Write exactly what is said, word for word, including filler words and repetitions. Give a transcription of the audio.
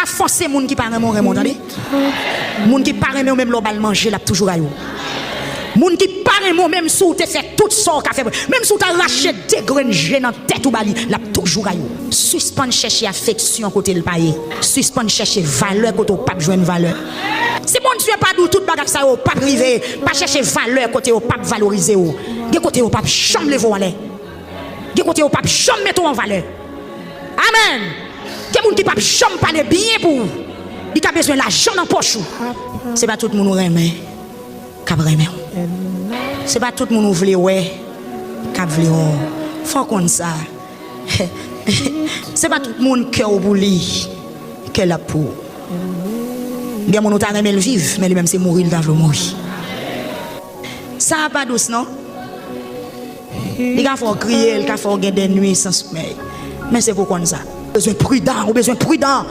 Fòse moun ki pa renmen w renmen w, tande. Moun ki pa renmen w, menm lè w ba l manje, l ap toujou rayi w. Moun ki pa renmen w, menm si w te fè tout sa w ka fè, menm si w ta rache de grenn je nan tèt ou ba li, l ap toujou rayi w. Sispann chèche afeksyon kote l pa ye. Sispann chèche valè kote w p ap jwenn valè. Si Bondye pa di w tout bagay sa yo p ap rive, pa chèche valè kote yo p ap valorize w. Gen kote yo p ap janm leve w anlè. Gen kote yo p ap janm mete w an valè. Amèn. Gen moun ki p ap janm pale byen pou ou. Li ka bezwen lajan nan pòch ou. Se pa tout moun ou renmen k ap renmen w. Se pa tout moun ou vle wè k ap vle wè w. Fò w konn sa. Se pa tout moun kè w pou li, kè l ap pou ou. Gen moun ou ta renmen l viv, men li menm se mouri l ta vle w mouri. Sa a pa dous non. Li ka fè w kriye, li ka fè w gen de nwi san somèy. Men se pou w konn sa. Ou bezwen pridan, ou bezwen pridan.